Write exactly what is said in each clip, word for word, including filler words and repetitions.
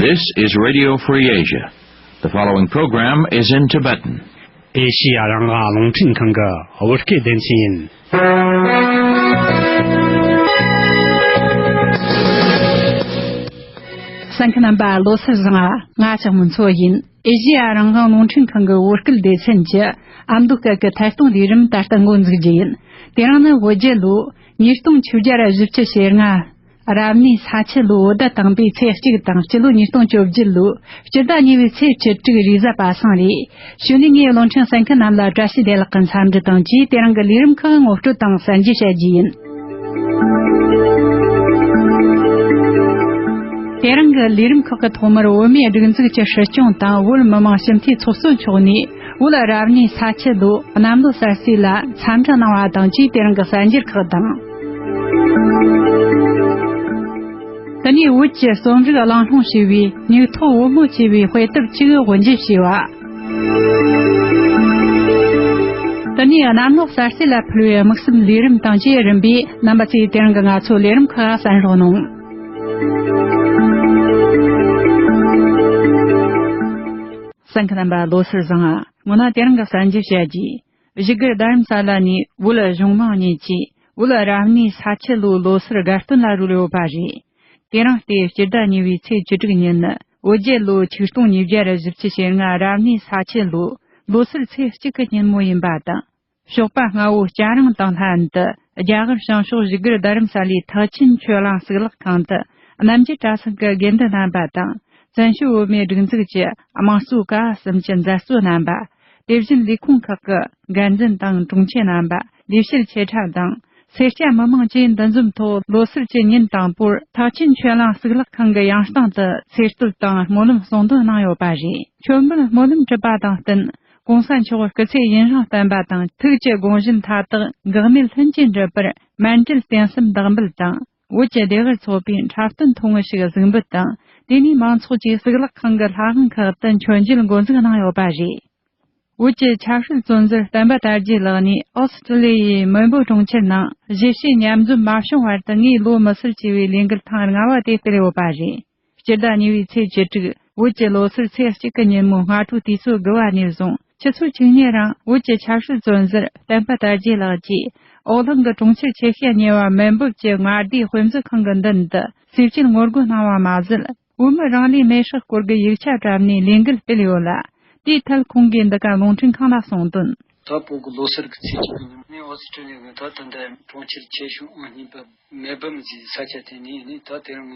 This is Radio Free Asia. The following program is in Tibetan. ཨེ་ཤི་ཡ་རང་དབང་རླུང་འཕྲིན་ཁང་གི་བོད་སྐད་སྡེ་ཚན་ཡིན། གསན་མཁན་རྣམ་པ་ལོ་སར་བཟང་། ང་ལྕགས་མོ་མཚོ་ཡིན། ཨེ་ཤི་ཡ་རང་དབང་རླུང་འཕྲིན་ཁང་གི་བོད་སྐད་སྡེ་ཚན་གྱི་ཨ་མདོ་སྐད་ཀྱི་ཐད་གཏོང་ལས་རིམ་ད་ལྟ་འགོ་འཛུགས་རྒྱུ་ཡིན། དེ་རིང་ནི་བོད་རྒྱལ་ལོ་ཉིས་སྟོང་ཆིག་བརྒྱ་བཞི་བཅུ་ཞེ་ལྔ། རབ་གནས་ས་ཁྱི་ལོ་བོད་ཟླ་དང་པའི་ཚེས་གཅིག་དང་སྤྱི་ལོ་ཉིས་སྟོང་བཅོ་བརྒྱད་ལོའི་སྤྱི་ཟླ་གཉིས་པའི་ཚེས་བཅུ་དྲུག་རེས་གཟའ་པ་སངས་རེད། གཞུག་ནས་ངས་བློན་ཆེན་གསན་མཁན་རྣམས་ལ་བཀྲ་ཤིས་བདེ་ལེགས་ཀྱི་འཚམས་འདྲི་དང་བཅས་དེ་རིང་གི་ལས་རིམ་ཁག་ངོ་སྤྲོད་དང་གསན་རྒྱུ་བྱ་རྒྱུ་ཡིན། དེ་རིང་གི་ལས་རིམ་ཁག་གི་ཐོག་མར་བོད་མིའི་སྒྲིག་འཛུགས་ཀྱི་སྲིད་སྐྱོང་དང་བོད་མི་མང་སྤྱི་འཐུས་ཚོགས་གཙོ་མཆོག་ནས། བོད་རབ་གནས་ས་ཁྱི་ལོ་གནམ་ལོ་གསར་ཚེས་ལ་འཚམས་འདྲི་གནང་བ་དང་བཅས་དེ་རིང་གི་གསར་འགྱུར་ཁག་དང་། དེ་ནས་བོད་ཀྱི་རྩོམ་རིག་གླེང་སློང་བྱས་པའི་སྙིགས་ཐོག་བུ་མོ་ཅེས་པའི་དཔེ་དེབ་གཅིག་དབུ་འབྱེད་བྱས་པ། དེ་ནས་གནམ་ལོ་གསར་ཚེས་ལ་ཕུལ་བའི་དམིགས་བསལ་ལས་རིམ་དང་བཅས་རིམ་པས་རྣམ་པ་ཚོས་དེ་རིང་གི་ང་ཚོའི་ལས་རིམ་ཁག་གསན་རོགས་གནང་། གསན་མཁན་རྣམ་པ་ལོ་སར་བཟང་། སྔོན་ན་དེ་རིང་གི་གསར་འགྱུར་བཤད་རྒྱུ། བཞུགས་སྒར་རྡ་རམ་ས་ལ་ནས་བོད་གཞུང་མང་གཉིས་ཀྱིས་བོད་རབ་གནས་ས་ཁྱི་ལོའི་ལོ་སར་དགའ་སྟོན་ལ་རོལ་ཡོད་པ་རེད། དེ་རིང་སྟེ་སྤྱི་ཟླ་གཉིས་པའི་ཚེས་བཅུ་དྲུག་ཉིན་ནི་བོད་རྒྱལ་ལོ་ཆིག་སྟོང་ཉིས་བརྒྱ་བཞི་བཅུ་ཞེ་ལྔ་རབ་གནས་ས་ཁྱི་ལོའི་ལོ་སར་ཚེས་གཅིག་གི་ཉིན་མོ་ཡིན་པ་དང་། ཞོགས་པ་སྔ་བོ་སྐྱ་རེངས་དང་ལྷན་དུ་རྒྱ་གར་བྱང་ཕྱོགས་བཞུགས་སྒར་རྡ་རམ་ས་ལའི་ཐེག་ཆེན་ཆོས་གླིང་གཙུག་ལག་ཁང་དུ་རྣམ་རྒྱལ་གྲྭ་ཚང་གི་དགེ་འདུན་རྣམ་པ་དང་། བཙན་བྱོལ་བོད་མིའི་སྒྲིག་འཛུགས་ཀྱི་དམངས་གཙོའི་ཀ་བ་གསུམ་གྱི་མཛད་གཙོ་རྣམ་པ། དེ་བཞིན་ལས་ཁུངས་ཁག་གི་འགན་འཛིན་དང་དྲུང་ཆེ་རྣམ་པ། ལས་བྱེད་ཆེ་ཕྲ་དང་། སེར་སྐྱ་མི་མང་བཅས་འདུ་འཛོམས་ཐོག་ལོ་སར་གྱི་ཉིན་དང་པོར་ཐེག་ཆེན་ཆོས་གླིང་གཙུག་ལག་ཁང་གི་ཡང་སྟེང་དུ་ཚེ་བསྟོད་དང་སྨོན་ལམ་གསུང་འདོན་གནང་ཡོད་པ་རེད། མཆོད་འབུལ་སྨོན་ལམ་གྲུབ་པ་དང་བསྟུན། གོང་ས་མཆོག་སྐུ་ཚེ་ཡུན་རིང་བརྟན་པ་དང་ཐུགས་ཀྱི་དགོངས་བཞེད་མཐའ་དག་འགག་མེད་ལྷུན་གྱིས་འགྲུབ་པར་མཎྜལ་རྟེན་གསུམ་བདག་འབུལ་དང་། བོད་ཀྱི་བདེ་བར་འཚོགས་པའི་འཁྲབ་སྟོན་ཐུང་ངུ་ཞིག་གཟིགས་འབུལ་དང་། དེ་ནས་མང་ཚོགས་ཀྱིས་གཙུག་ལག་ཁང་གི་ལྷ་ཁང་ཁག་ཏུ་མཆོད་མཇལ་འགོ་འཛུགས་གནང་ཡོད་པ་རེད། བོད་ཀྱི་ཆབ་སྲིད་བཙོན་ཟུར་བསྟན་པ་དར་རྒྱས་ལགས་ནས་ཨོ་སི་ཀྲི་ལི་ཡའི་མེལ་བོར་གྲོང་ཁྱེར་ནང་གཞིས་བྱེས་མཉམ་འཛོམས་མ་བྱུང་བར་དུ་ངའི་ལོ་མི་སར་ཅེས་པའི་ལས་འགུལ་ཐེངས་ལྔ་བ་དེ་སྤེལ་ཡོད་པ་རེད། སྤྱི་ཟླ་གཉིས་པའི་ཚེས་བཅུ་དྲུག་བོད་ཀྱི་ལོ་སར་ཚེས་གཅིག་གི་ཉིན་མོའི་སྔ་དྲོ་དུས་ཚོད་དགུ་པ་ནས་བཟུང་ཆུ་ཚོད་བཅུ་གཉིས་རིང་བོད་ཀྱི་ཆབ་སྲིད་བཙོན་ཟུར་བསྟན་པ་དར་རྒྱས་ལགས་ཀྱིས་ཨོ་གླིང་གི་གྲོང་ཁྱེར་ཆེ་ཤོས་གཉིས་པ་མེལ་བོར་གྱི་མངའ་སྡེའི་དཔེ་མཛོད་ཁང་གི་མདུན་དུ་ཟས་བཅད་ངོ་རྒོལ་གནང་བ་མ་ཟད། བོད་མི་རང་ལུས་མེར་བསྲེགས་སྐོར་གྱི་ཡིག་ཆ་བཀྲམ་ནས་ལས་འགུལ་སྤེལ་ཡོད་ལ། དེའི་ཐད་ཁོང་གིས་འདི་ག་རླུང་འཕྲིན་ཁང་ལ་གསུངས་དོན། ད་བོད་ཀྱི་ལོ་སར་གྱི་ཚེས་གཅིག་གི་ཉིན་ནས་ཨོ་སི་ཀྲི་ལི་ཡ་གི་ད་ད་ལྟ་གྲོང་ཁྱེར་ཆེ་ཤོས་ཨང་གཉིས་པ་མེལ་བྷོན་ཟེར་ས་ཆ་དེ་ནས་ནི་ད་དེ་རིང་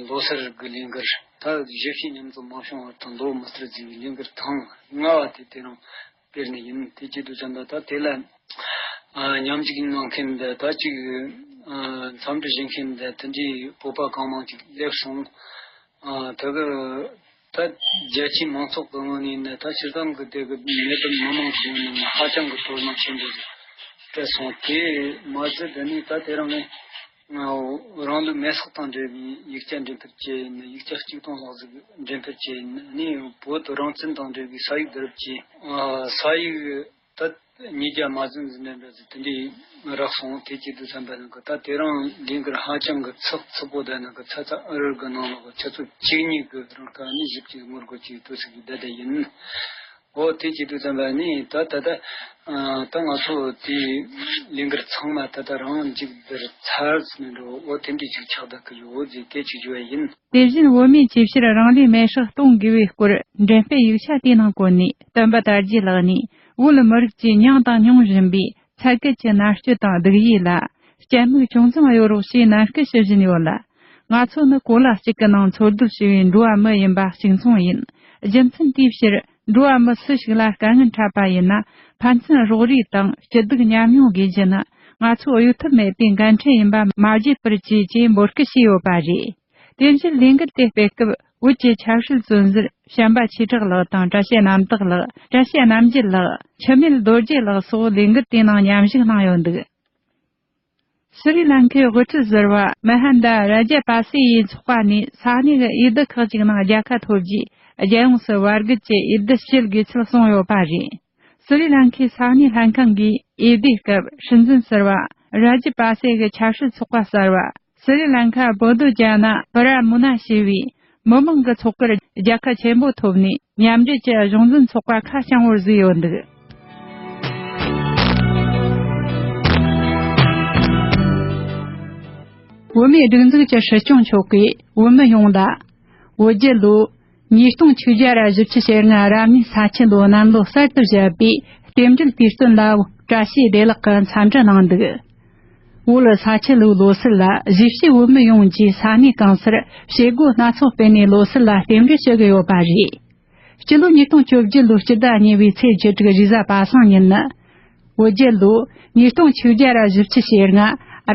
ལོ་སར་གྱི་ལས་འགུལ་ད་གཞིས་བྱེས་མཉམ་འཛོམས་མ་བྱུང་བར་དུ་ལོ་མི་སར་ཟེར་བའི་ལས་འགུལ་ཐེངས་ལྔ་བ་དེ་དེ་རིང་སྤེལ་ནི་ཡིན། དེ་བྱེད་དུས་ཙམ་པ་ད་དེ་ལ་ཨ་མཉམ་ཞུགས་གནང་མཁན་འདི་ད་ཅིག་ཨ་འཚམས་འདྲི་ཞུ་མཁན་འདི་དེ་འདྲའི་བོད་པ་གང་མང་ཅིག་སླེབས་སོང་། ཨ་དེ་གི་ད་རྒྱལ་སྤྱིའི་མང་ཚོགས་ཀྱི་ངོས་ནས་ནི་ད་སྤྱིར་བཏང་གི་དེ་གི་མེ་བྷོན་མི་མང་གི་ངོས་ནས་ནི་ཧ་ཅང་གི་དོ་སྣང་ཆེན་པོ་ཞིག་སྤྲད་སོང་། དེ་མ་ཟད་དེ་ནས་ད་དེ་རིང་ནི་ཨ་རང་ལུས་མེར་སྲེག་དང་འབྲེལ་བའི་ཡིག་ཆ་འགྲེམས་སྤེལ་བྱས་ཡིན། ཡིག་ཆ་གཅིག་སྟོང་ལྷག་ཟིག་འགྲེམས་སྤེལ་བྱས་ཡིན། ནི་བོད་རང་བཙན་དང་འབྲེལ་བའི་ས་ཡིག་བསྡུ་རུབ་ཀྱིས་ཨ་ས་ཡིག་ད་ཉིས་བརྒྱ་མ་ཟིན་ཟིན་འདྲ་འདྲ་ཟིག་དེ་འདྲའི་རག་སོང་། དེ་བྱེད་དུས་ཙམ་པ་ནང་གི་ད་དེ་རིང་ལས་འགུལ་ཧ་ཅང་གི་ཚགས་ཚུད་པོ། ད་ནང་གི་ཚ་ཚ་ཨུ་རུ་གི་ནང་ལོགས་ཆུ་ཚོད་བཅུ་གཉིས་གི་རིང་ཁ་ནས་བཞི་བཅུ་ངོ་དགུ་བཅུ་དུས་ཚིགས་ཀྱི་བསྡད་བསྡད་ཡིན། འོ་དེ་བྱེད་དུས་ཙམ་པ་ནི་ད་ད་ད་ཨ་ད་ང་ཚོ་དེའི་ལས་འགུལ་ཚང་མ་ད་ད་རང་མཇུག་བསྡུར་ཚར་ཟིན་འགྲོ། འོ་དེ་འདྲའི་ཅིག་ཆགས་བསྡད་ཀྱི་ཡོད་ཟེར་དེ་ཅིག་ཞུ་བ་ཡིན། དེ་བཞིན་བོད་མིས་ཅིའི་ཕྱིར་རང་ལུས་མེར་སྲེག་གཏོང་དགོས་པའི་སྐོར་འགྲེམས་སྤེལ་ཡིག་ཆ་དེའི་ནང་བཀོད་ནས། བསྟན་པ་དར་རྒྱས་ལགས་ནས་བོད་མི་རིགས་ཀྱིས་མྱངས་དང་མྱོང་བཞིན་པའི་ཚ་གྱལ་གྱི་མནར་གཅོད་དང་སྡུག་ཡུས་ལ་སྐྱབས་མགོན་ཅུང་ཙམ་གཡོ་རོགས་ཞེས་ནན་སྐུལ་ཞུ་བཞིན་ཡོད་ལ། ང་ཚོ་ནི་གོ་ལ་གཅིག་གི་ནང་འཚོ་སྡོད་བྱས་པའི་འགྲོ་བ་མི་ཡིན་པ་གཅིག་མཚུངས་ཡིན། རྒྱུ་མཚན་དེའི་ཕྱིར་འགྲོ་བ་མི་སུ་ཞིག་ལ་དཀའ་ངལ་འཕྲད་པ་ཡིན་ན། ཕན་ཚུན་རོགས་རེས་དང་སྐྱིད་སྡུག་མཉམ་མྱོང་དགོས་རྒྱུ་ནི་ང་ཚོ་གཡོལ་ཐབས་མེད་པའི་འགན་འཁྲི་ཡིན་པ་མ་བརྗེད་པར་བྱེད་ཅེས་འབོད་སྐུལ་བྱས་ཡོད་པ་རེད། དེ་བཞིན་ལས་འགུལ་དེ་སྤེལ་སྐབས་བོད་ཀྱི་ཆབ་སྲིད་བཙོན་ཟུར་བྱམས་པ་ཆོས་གྲགས་ལགས་དང་བཀྲ་ཤིས་རྣམ་དག་ལགས། བཀྲ་ཤིས་རྣམ་རྒྱལ་ལགས། འཆི་མེད་རྡོ་རྗེ་ལགས་སོགས་ལས་འགུལ་དེའི་ནང་མཉམ་ཞུགས་གནང་ཡོད་འདུག། སི་རི་ལང་ཀའི་དབུ་ཁྲིད་ཟུར་པ་མ་ཧན་དཱ་ར་ཇ་པ་སེ་ཡི་ཚོགས་པ་ནས་ས་གནས་ཀྱི་འོས་བསྡུ་ཁག་ཅིག་ནང་རྒྱལ་ཁ་ཐོབ་རྗེས། རྒྱལ་ཡོངས་སུ་བར་བརྒལ་གྱི་འོས་བསྡུ་བྱེད་དགོས་ཚུལ་གསུངས་ཡོད་པ་རེད། སི་རི་ལང་ཀའི་ས་གནས་ལྷན་ཁང་གིས་འོས་བསྡུའི་སྐབས་སྲིད་འཛིན་ཟུར་པ་ར་ཇ་པ་སེ་གི་ཆབ་སྲིད་ཚོགས་པ་གསར་པ་སི་རི་ལང་ཀ་བོ་དོ་ཇ་ན་པ་ར་མུ་ན་ཞེས་པའི་ མི་མང་གི་ཚོགས་ཀར་རྒྱལ་ཁ་ཆེན་པོ་ཐོབ་ནས། མཉམ་འབྲེལ་གྱི་གཞུང་འཛིན་ཚོགས་པ་ཁ་བྱང་བོར་བཟོས་ཡོད་འདུག་བོད་མིའི་སྒྲིག་འཛུགས་ཀྱི་སྲིད་སྐྱོང་མཆོག་གིས་བོད་མི་ཡོངས་ལ། བོད་རྒྱལ་ལོ། ཉིས་སྟོང་ཆིག་བརྒྱ་ར་བཞི་བཅུ་ཞེ་ལྔ་རབ་གནས་ས་ཁྱི་ལོ་གནམ་ལོ་གསར་དུ་བཞད་པའི་རྟེན་འབྲེལ་དུས་སྟོན་ལ། བཀྲ་ཤིས་བདེ་ལེགས་ཀྱི་འཚམས་འདྲི་གནང་འདུག་བོད་ས་ཁྱི་ལོའི་ལོ་སར་ལ། གཞིས་བྱེས་བོད་མི་ཡོངས་ཀྱིས་ས་གནས་གང་སར་བྱེད་སྒོ་སྣ་ཚོགས་སྤེལ་ནས་ལོ་སར་ལ་རྟེན་འབྲེལ་ཞུ་གི་ཡོད་པ་རེད། སྤྱི་ལོ་ཉིས་སྟོང་བཅོ་བརྒྱད་ལོའི་སྤྱི་ཟླ་གཉིས་པའི་ཚེས་བཅུ་དྲུག་རེས་གཟའ་པ་སངས་ཉིན་ནི། བོད་རྒྱལ་ལོ། ཉིས་སྟོང་ཆིག་བརྒྱ་ར་བཞི་བཅུ་ཞེ་ལྔ།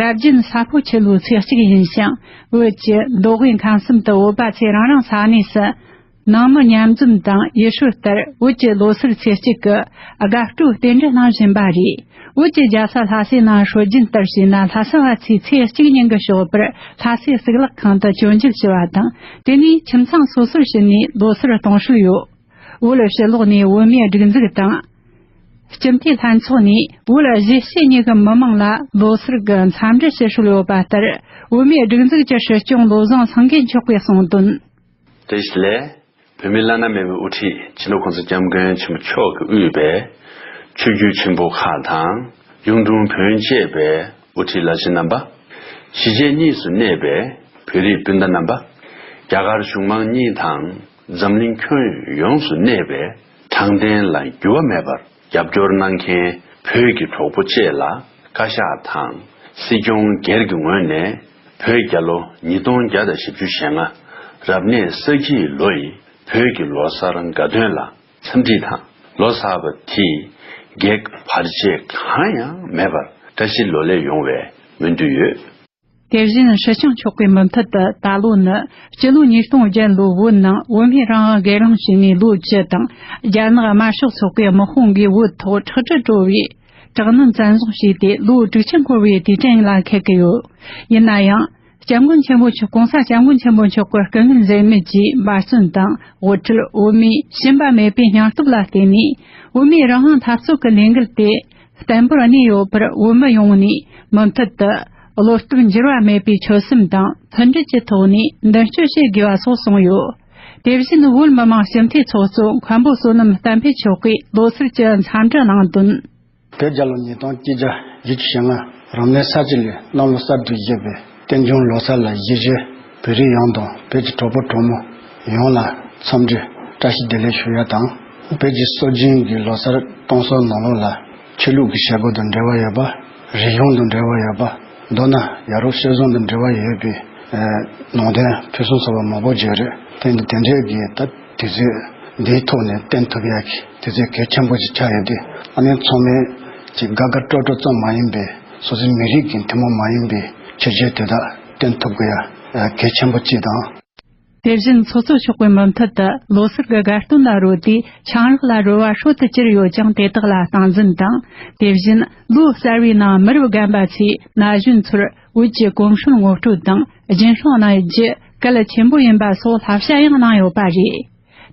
རབ་བརྒྱན་ས་ཕོ་ཁྱི་ལོའི་ཚེས་གཅིག་ཡིན་ཞིང་། བོད་ཀྱི་མདོ་དབུས་ཁམས་གསུམ་དུ་བོད་པ་ཚོས་རང་རང་ས་གནས་སུ། ནང་མི་མཉམ་འཛོམས་དང་ཡུལ་སྲོལ་ལྟར། བོད་ཀྱི་ལོ་སར་ཚེས་གཅིག་གི་དགའ་སྤྲོའི་རྟེན་འབྲེལ་གནང་བཞིན་པ་རེད། བོད་ཀྱི་རྒྱལ་ས་ལྷ་སའི་ནང་སྲོལ་རྒྱུན་ལྟར་བྱས་ན། ལྷ་ས་བ་ཚོས་ཚེས་གཅིག་ཉིན་གྱི་ཞོགས་པར་ལྷ་སའི་གཙུག་ལག་ཁང་དུ་སྐྱོན་བརྗོད་ཞུ་བ་དང་། དེ་ནས་ཁྱིམ་ཚང་སོ་སོར་ཕྱིན་ནས་ལོ་སར་གཏོང་སྲོལ་ཡོད། བོད་ཕྱི་ལོགས་ནས་བོད་མིའི་སྒྲིག་འཛུགས་དང་། སྤྱི་འཐུས་ལྷན་ཚོགས་ནས་བོད་གཞིས་བྱེས་གཉིས་ཀྱི་མི་མང་ལ་ལོ་སར་གྱི་འཚམས་འདྲི་ཞུ་སྲོལ་ཡོད་པ་ལྟར། བོད་མིའི་སྒྲིག་འཛུགས་ཀྱི་སྲིད་སྐྱོང་བློ་བཟང་སེང་གེ་མཆོག་གིས་གསུངས་དོན། བཀྲ་ཤིས་བདེ་ལེགས། བོད་མིའི་བླ་ན་མེད་པའི་དབུ་ཁྲིད་སྤྱི་ནོར་༸གོང་ས་༸སྐྱབས་མགོན་ཆེན་པོ་མཆོག་གིས་དབུས་པའི་ཆོས་བརྒྱུད་ཆེན་པོ་ཁག་དང་། གཡུང་དྲུང་བོན་བཅས་པའི་དབུ་ཁྲིད་བླ་ཆེན་རྣམ་པ། གཞིས་བྱེས་གཉིས་སུ་གནས་པའི་བོད་རིགས་སྤུན་ཟླ་རྣམ་པ། རྒྱ་གར་གཞུང་མང་གཉིས་དང་། འཛམ་གླིང་ཁྱོན་ཡོངས་སུ་གནས་པའི་དྲང་བདེན་ལ་འགྱུར་བ་མེད་པར་རྒྱབ་སྐྱོར་གནང་མཁན་བོད་ཀྱི་གྲོགས་པོ་བཅས་ལ་བཀའ་ཤག་དང་སྲིད་སྐྱོང་སྒེར་གྱི་ངོས་ནས། བོད་རྒྱལ་ལོ་ཉིས་སྟོང་བརྒྱ་དང་བཞི་བཅུ་ཞེ་ལྔ་རབ་གནས་ས་ཁྱི་ལོ་ཡི་བོད་ཀྱི་ལོ་གསར་དགའ་སྟོན་ལ་འཚམས་འདྲི་དང་། ལོ་གསར་པ་དེས་གེགས་བར་ཆད་གང་ཡང་མེད་པར་བཀྲ་ཤིས་ལོ་ལེགས་ཡོང་བའི་སྨོན་འདུན་ཡོད། དེ་བཞིན་སྲིད་སྐྱོང་མཆོག་གི་མུ་མཐུད་དུ། ད་ལོ་ནི་སྤྱི་ལོ་ཉིས་སྟོང་བརྒྱད་ལོ། བོད་ནང་བོད་མིའི་རང་དབང་སྒེར་ལངས་བྱས་ནས་ལོ་བཅུ་དང་། རྒྱ་ནག་དམར་ཤོག་ཚོགས་པའི་དམག་དཔུང་གིས་བོད་ཐོག་ཁྲག་དྲི་བྲོ་བའི་དྲག་གནོན་བཙན་བཟུང་བྱས་ཏེ་ལོ་དྲུག་ཅུ་འཁོར་བའི་དུས་དྲན་ལ་འཁེལ་གྱི་ཡོད། ཡིན་ན་ཡང་། སྐྱབས་མགོན་ཆེན་པོ་མཆོག ༸གོང་ས་༸སྐྱབས་མགོན་ཆེན་པོ་མཆོག་གི་སྐུ་ངལ་འཛེམས་མེད་ཀྱི་འབད་བརྩོན་དང་དབུ་ཁྲིད། བོད་མིའི་ཞུམ་པ་མེད་པའི་སྙིང་སྟོབས་ལ་བརྟེན་ནས། བོད་མིའི་རང་དབང་འཐབ་རྩོད་ཀྱི་ལས་འགུལ་དེ་བརྟན་པོར་གནས་ཡོད་པར། བོད་མི་ཡོངས་ནས་མུ་མཐུད་དུ་བློ་སྟོབས་འགྱུར་བ་མེད་པའི་ཆོད་སེམས་དང་མཐུན་སྒྲིལ་གྱི་ཐོག་ནས་མདུན་སྐྱོད་བྱེད་དགོས་པ་སོགས་གསུངས་ཡོད། དེ་བཞིན་བོད་མི་མང་སྤྱི་འཐུས་ཚོགས་གཙོ་མཁན་པོ་བསོད་ནམས་བསྟན་འཕེལ་མཆོག་གིས་ལོ་སར་གྱི་འཚམས་འདྲི་གནང་དོན། བོད་རྒྱལ་ལོ་ཉིས་སྟོང་གཅིག་བརྒྱ་བཞི་བཅུ་ཞེ་ལྔ་རབ་གནས་ས་ཁྱི་ལོའི་གནམ་ལོ་གསར་དུ་བཞད་པའི་རྟེན་འབྱུང་ལོ་གསར་ལ། གཞིས་བྱེས་བོད་རིགས་ཡོངས་དང་བོད་ཀྱི་གྲོགས་པོ་གྲོགས་མོ་ཡོངས་ལ་འཚམས་འདྲི་བཀྲ་ཤིས་བདེ་ལེགས་ཞུ་ཡ་དང་། བོད་ཀྱི་སྲོལ་རྒྱུན་གྱི་ལོ་གསར་གཏོང་སྲོལ་ནང་ལོགས་ལ། ཆོས་ལུགས་ཀྱི་བྱེད་སྒོ་དང་འབྲེལ་བ་ཡོད་པ། རིག་གཞུང་དང་འབྲེལ་བ་ཡོད་པ། མདོར་ན་ཡ་རབས་སྤྱོད་བཟང་དང་འབྲེལ་བ་ཡོད་པའི་ཨེ་ནང་དོན་ཕུན་སུམ་ཚོགས་པ་མང་པོ་ཅིག་རེད། དེ་འདི་དེ་འདྲའི་གི་ད་དུས་ཚོད་འདིའི་ཐོག་ནས་བསྟན་ཐུབ་ཡག་གི་དུས་ཚོད་གལ་ཆེན་པོ་ཅིག་ཆགས་ཡོད་དེ། ཨ་ནི་ཚང་མས་ཅིག་དགའ་དགའ་སྤྲོ་སྤྲོ་ཙམ་མ་ཡིན་པའི། སོ་སོའི་མི་རིགས་ཀྱི་ཐུན་མོང་མ་ཡིན་པའི་ཁྱད་ཆོས་དེ་དག་བསྟན་ཐུབ་དགོས་ཡ་གལ་ཆེན་པོ་གཅིག་དང་། དེ་བཞིན་ཚོགས་གཙོ་མཆོག་གིས་མུ་མཐུད་དུ་ལོ་སར་གྱི་དགའ་སྟོན་ལ་རོལ་དུས་ཆང་རག་ལ་རོལ་བ་ཧྲོལ་དུ་གྱུར་ཡོད་ཀྱང་། དེ་དག་ལ་སྟངས་འཛིན་དང་། དེ་བཞིན་ལོ་གསར་བའི་ནང་མི་རབས་རྒན་པ་ཚོས་ན་གཞོན་ཚོར་བོད་ཀྱི་གོམས་སྲོལ་ངོ་སྤྲོད་དང་། རྒྱུན་སྲུང་གནང་རྒྱུ་གལ་ཆེན་པོ་ཡིན་པ་སོགས་བསླབ་བྱ་ཡང་གནང་ཡོད་པ་རེད།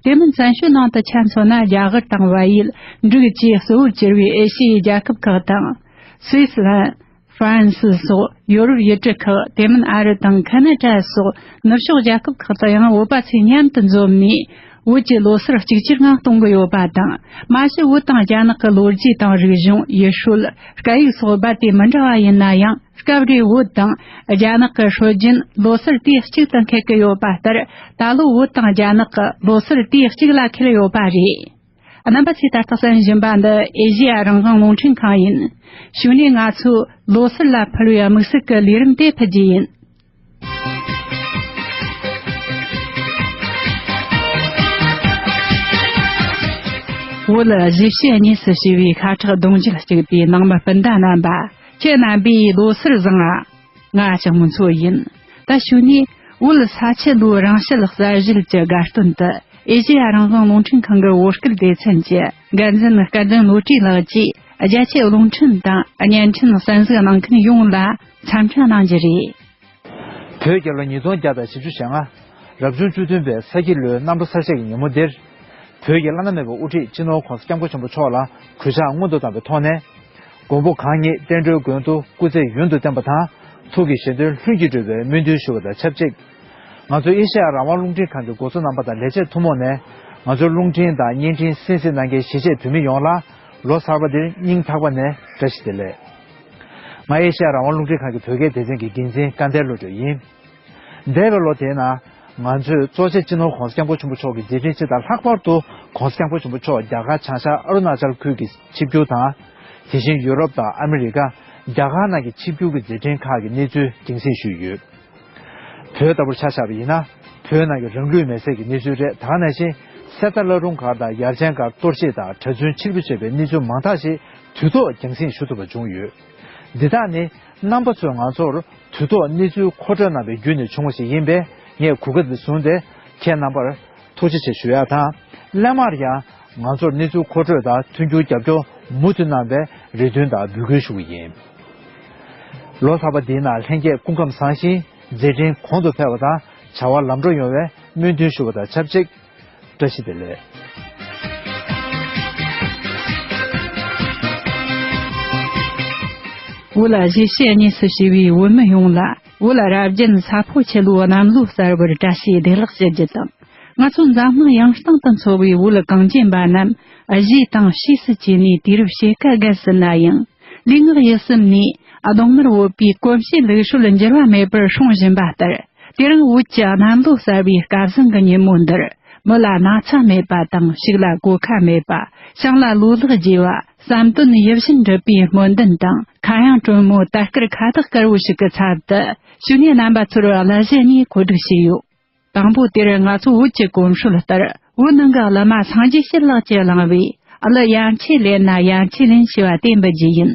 དེ་མིན་བཙན་བྱོལ་ནང་དུ་ཆ་མཚོན་ན། རྒྱ་གར་དང་བལ་ཡུལ། འབྲུག་བཅས་གཙོ་བོར་གྱུར་པའི་ཨེ་ཤི་ཡའི་རྒྱལ་ཁབ་ཁག་དང་། སུད་སི་ལན། ཧྥ་རན་སི་སོགས་ཡོ་རོབ་ཡུལ་གྲུ་ཁག་དེ་མིན་ཨ་རི་དང་ཁ་ན་ཌ་སོགས་ནུབ་ཕྱོགས་རྒྱལ་ཁབ་ཁག་ཏུ་ཡང་བོད་པ་ཚོས་མཉམ་དུ་འཛོམས་ནས། བོད་ཀྱི་ལོ་སར་གཅིག་གྱུར་ངང་གཏོང་གི་ཡོད་པ་དང་། མ་གཞི་བོད་དང་རྒྱ་ནག་གི་ལོ་རྒྱུས་དང་རིག་གཞུང་། ཡུལ་སྲོལ། སྐད་ཡིག་སོགས་རྦད་དེ་མི་འདྲ་བ་ཡིན་ན་ཡང་། སྐབས་རེ་བོད་དང་རྒྱ་ནག་གི་སྲོལ་རྒྱུན་ལོ་སར་དུས་གཅིག་ཏུ་འཁེལ་གྱི་ཡོད་པ་ལྟར། ད་ལོ་བོད་དང་རྒྱ་ནག་གི་ལོ་སར་དུས་གཅིག་ལ་འཁེལ་ཡོད་པ་རེད། རྣམ་པ་ཚོས་ད་ལྟ་གསན་བཞིན་པ་འདི་ཨེ་ཤེ་ཡ་རང་དབང་རླུང་འཕྲིན་ཁང་ཡིན། གཞུག་ནས་ང་ཚོས་ལོ་སར་ལ་ཕུལ་བའི་དམིགས་བསལ་གྱི་ལས་རིམ་དེ་ཕུལ་རྒྱུ་ཡིན། བོད་གཞིས་བྱེས་གཉིས་སུ་སྐྱེས་པའི་ཤ་ཁྲག་གདུང་རྒྱུད་གཅིག་པའི་ནང་མི་སྤུན་ཟླ་རྣམ་པ། ཁྱེད་རྣམ་པས་ལོ་སར་བཟང་ང་། ང་ཞང་མུ་མཚོ་ཡིན། ད་གཞུག་ནས་བོད་ས་ཁྱི་ལོའི་རང་བྱུང་གསར་བརྗེ་གི་དགའ་སྟོན་དུ། ཨེ་ཤེ་ཡ་རང་དབང་རླུང་འཕྲིན་ཁང་གི་བོད་སྐད་སྡེ་ཚན་གྱི་འགན་འཛིན་སྐལ་ལྡན་བློ་གྲོས་ལགས་ཀྱིས། རྒྱ་ཆེའི་རླུང་འཕྲིན་དང་བརྙན་འཕྲིན་གསན་གཟིགས་གནང་མཁན་ཡོངས་ལ་འཚམས་འདྲི་གནང་རྒྱུ་རེད། བོད་རྒྱལ་ལོ་ཉིས་སྟོང་བརྒྱ་དང་བཞི་བཅུ་ཞེ་ལྔ། རབ་བྱུང་བཅུ་བདུན་པའི་ས་ཁྱི་ལོའི་གནམ་ལོ་གསར་བཞད་ཀྱི་ཉིན་མོ་འདིར། བོད་ཀྱི་བླ་ན་མེད་པའི་དབུ་ཁྲིད་སྤྱི་ནོར་༸གོང་ས་༸སྐྱབས་མགོན་ཆེན་པོ་མཆོག་ལ་གུས་ཕྱག་སྔོན་དུ་བཏང་བའི་ཐོག་ནས། མགོན་པོ་གང་ཉིད་བསྟན་འགྲོའི་མགོན་དུ་སྐུ་ཚེ་ཡུན་དུ་བརྟན་པ་དང་། ཐུགས་ཀྱི་བཞེད་དོན་ལྷུན་གྱིས་གྲུབ་པའི་སྨོན་འདུན་ཞུ་བ་དང་ཆབས་ཅིག། ང་ཚོའི་ཨེ་ཤེ་ཡ་རང་དབང་རླུང་འཕྲིན་ཁང་གི་འགོ་གཙོ་རྣམ་པ་དང་ལས་བྱེད་ཐུན་མོང་ནས། ང་ཚོའི་རླུང་འཕྲིན་དང་བརྙན་འཕྲིན་གསན་གཟིགས་གནང་མཁན་གཞིས་བྱེས་བོད་མི་ཡོངས་ལ། ལོ་གསར་པ་འདིར་སྙིང་ཐག་པ་ནས་བཀྲ་ཤིས་བདེ་ལེགས། ང་ཨེ་ཤེ་ཡ་རང་དབང་རླུང་འཕྲིན་ཁང་གི་བོད་སྐད་སྡེ་ཚན་གྱི་འགན་འཛིན་སྐལ་ལྡན་བློ་གྲོས་ཡིན། འདས་པའི་ལོ་དེའི་ནང་། ང་ཚོས་གཙོ་ཆེ་སྤྱི་ནོར་༸གོང་ས་༸སྐྱབས་མགོན་ཆེན་པོ་མཆོག་གི་མཛད་འཕྲིན་སྤྱི་དང་། ལྷག་པར་དུ་༸གོང་ས་༸སྐྱབས་མགོན་ཆེན་པོ་མཆོག་རྒྱ་གར་བྱང་ཤར་ཨ་རུ་ན་ཅལ་ཁུལ་གྱི་ཆིབས་བསྒྱུར་དང་། དེ་བཞིན་ཡུ་རོབ་དང་ཨ་མི་རི་ཀ། རྒྱ་གར་ནང་གི་ཆིབས་བསྒྱུར་གྱི་མཛད་འཕྲིན་ཁག་གི་གནས་ཚུལ་རྒྱང་སྲིང་ཞུས་ཡོད། བོད་ལྟ་བུར་ཆ་བཞག་པ་ཡིན་ན། བོད་ནང་གི་རང་ལུས་མེར་སྲེག་གི་གནས་ཚུལ་རེད། ད་ག་ནང་བཞིན་གསེར་རྟ་བླ་རུང་སྒར་དང་ཡར་ཆེན་སྒར་གཏོར་བཤིག་དང་གྲྭ་བཙུན་ཕྱིར་འབུད་བྱས་པའི་གནས་ཚུལ་མང་དག་ཞིག་དུས་ཐོག་རྒྱང་སྲིང་ཞུ་ཐུབ་པ་བྱུང་ཡོད། འདི་དག་ནི་རྣམ་པ་ཚོས་ང་ཚོར་དུས་ཐོག་གནས་ཚུལ་མཁོ་སྤྲོད་གནང་བའི་བརྒྱུད་ནས་བྱུང་བ་ཞིག་ཡིན་པས། ངས་གོ་སྐབས་འདི་བཟུང་སྟེ་ཁྱེད་རྣམ་པར་ཐུགས་རྗེ་ཆེ་ཞུ་ཡ་དང་། སླད་མར་ཡང་ང་ཚོར་གནས་ཚུལ་མཁོ་སྤྲོད་དང་མཐུན་འགྱུར་རྒྱབ་སྐྱོར་མུ་མཐུད་གནང་བའི་རེ་འདུན་དང་འབོད་སྐུལ་ཞུ་གི་ཡིན། ལོ་གསར་པ་འདིའི་ནང་ལྷན་རྒྱས་སྐུ་ཁམས་བཟང་ཞིང་། མཛད་འཕྲིན་གོང་དུ་འཕེལ་བ་དང་། བྱ་བ་ལམ་འགྲོ་ཡོང་བའི་སྨོན་འདུན་ཞུ་བ་དང་ཆབས་ཅིག་བཀྲ་ཤིས་བདེ་ལེགས། བོད་གཞིས་བྱེས་གཉིས་སུ་བྱུང་བའི་བོད་མི་ཡོངས་ལ། བོད་རབ་བརྟན་ས་ཕོ་ཆེ་ལོའི་གནམ་ལོ་གསར་པར་བཀྲ་ཤིས་བདེ་ལེགས་ཞུ་རྒྱུ་དང་། ང་ཚོ་འཛམ་གླིང་ཡང་སྟེང་དུ་འཚོ་བའི་བོད་གངས་ཅན་པ་རྣམས། གཞིས་དང་ཕྱིས་སུ་གྱེས་ནས་དུས་རབས་ཕྱེད་ཀ་བརྒལ་ཟིན་ན་ཡང་། ལུས་ངག་ཡིད་གསུམ་ནས་གདོང་དམར་བོད་པའི་གོམས་གཤིས་ལེགས་སྲོལ་འགྱུར་བ་མེད་པར་སྲུང་བཞིན་པ་ལྟར། དེ་རིང་བོད་ཀྱི་གནམ་ལོ་གསར་བའི་སྐལ་བཟང་གི་ཉིན་མོ་འདིར། མི་ལ་ན་ཚ་མེད་པ་དང་། ཕྱུགས་ལ་གོད་ཁ་མེད་པ། ཞིང་ལ་ལོ་ལེགས་རྒྱས་པ། བསམ་དོན་ཡིད་བཞིན་འགྲུབ་པའི་སྨོན་འདུན་དང་། ཁ་གཡང་དྲོན་མོ་དར་དཀར་ཁ་བཏགས་དཀར་བོ་ཞིག་གི་ཚབ་ཏུ། ཞུ་སྙན་རྣམ་པ་ཚོར་གླུ་གཞས་གཉིས་གོ་སྒྲིག་བྱས་ཡོད། དང་པོ་དེར་ང་ཚོ་བོད་ཀྱི་གོམས་སྲོལ་ལྟར། བོད་ནང་གི་གླུ་མ་སངས་རྒྱས་བྱིན་ལགས་ཀྱིས་བླངས་པའི་གླུ་ཡན་ཆད་ལེན་ན་ཡན་ཆད་ལེན་ཞེས་པ་དེ་འབུལ་རྒྱུ་ཡིན།